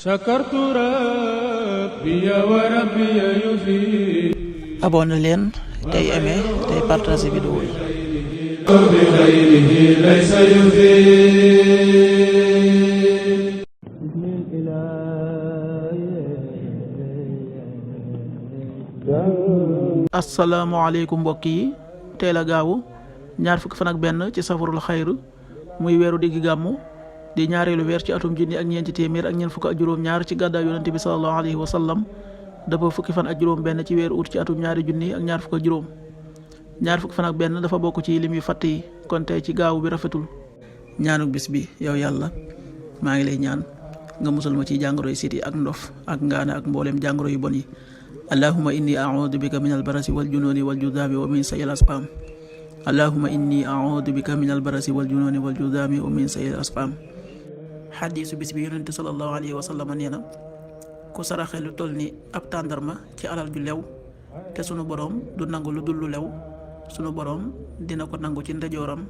sakartu rabbi wa rabbi yufi. abonné leen tey aimé tey partagé vidéo yi. bi xayrihi laysa yufi. asalaamaaleykum mbokk yi tey la gaawu ñaar fukki fan ak benn ci safarul xayr muy weeru diggi gàmmu di ñaareelu weer ci atum junni ak ñeenti téeméer ak ñeent fukk ak juróom ñaar ci gàddaay yonente bi sallallahu alayhi wa sallam dafa fukki fan ak juróom benn ci weeru ut ci atum ñaari junni ak ñaar fukk ak juróom. ñaar fukki fan ak benn dafa bokk ci lim yu fatt yi kon tey ci gaawu bi rafetul. ñaanuk bis bi yow yàlla maa ngi lay ñaan nga musal ma ci jàngoro yu siti ak ndof ak ngaana ak mbooleem jàngoro yu bon yi. allahumma inni a'udhu bika min albarasi wal jununi wal judami wa min sayil asqam. allahumma inni a'udhu bika min albarasi wal jununi wal judami wa min sayil asqam. xadiisu bis bi yonente sallallahu alayhi wa sallam nee na ku saraxe lu toll ni ab tàndarma ci alal ju lew te sunu boroom du nangu lu dul lu lew sunu boroom dina ko nangu ci ndeyjooram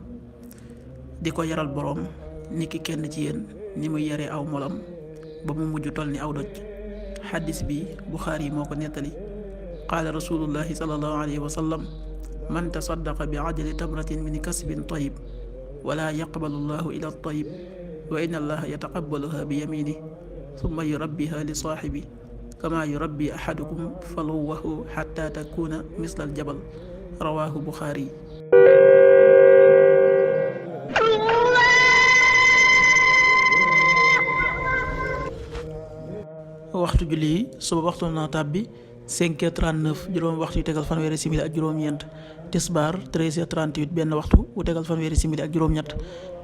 di ko yaral boroom niki kenn ci yéen ni muy yaree aw molam ba mu mujj toll ni aw doj. xaddis bi Buxaari moo ko nettali. qaala rasulullahi sallallahu alayhi wa sallam man tasaddaqa bi adli tamratin min kasbin tayyib wala yaqbalu llahu ila tayyib wa inna allaha yataqabbaluha bi yaminihi summa yurabbiha li saaxibi kama yurabbi ahadukum faluwahu xatta takuna misla aljabal rawahu Buxaari. waxtu julli yi suba waxtu na tàbbi 5h39 juróom waxtu yu tegal fanweeri simili ak juróom-ñeent tisbaar 13h38 benn waxtu wu tegal fanweeri simili ak juróom-ñett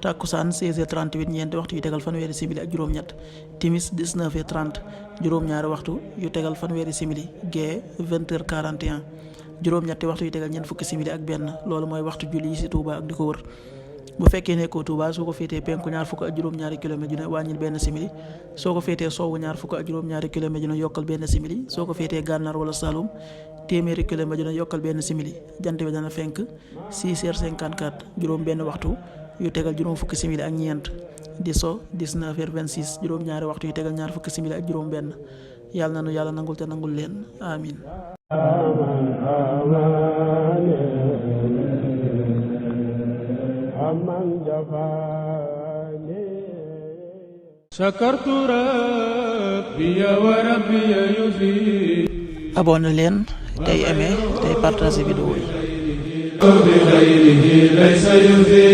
takkusaan 16h38 ñeenti waxtu yu tegal fanweeri simili ak juróom-ñett timis 19h30 juróom-ñaari waxtu yu tegal fanweeri simili gee 20h41 juróom-ñetti waxtu yu tegal ñeent fukki simili ak benn loolu mooy waxtu julli yi ci Touba ak di ko wër. bu fekkee nekkoo Touba soo ko féetee penku ñaar fukk ak juróom-ñaari kilomètre ju ne wàññil benn simili soo ko féetee sowwu ñaar fukk ak juróom-ñaari kilomètre ju ne yokkal benn simili soo ko féetee gànnaar wala Saloum téeméeri kilomètre ju ne yokkal benn simili jant bi dana fenk 6h54 juróom benn waxtu yu tegal juróom fukki simili ak ñeent di so 19h26 juróom-ñaari waxtu yu tegal ñaar fukki simili ak juróom benn yàlla na nu yàlla nangul te nangul leen amin. sakartu rabbi wa rabbi yufi. abonné leen tey aimé tey partagé vidéo yi. bi xayrihi laysa yufi.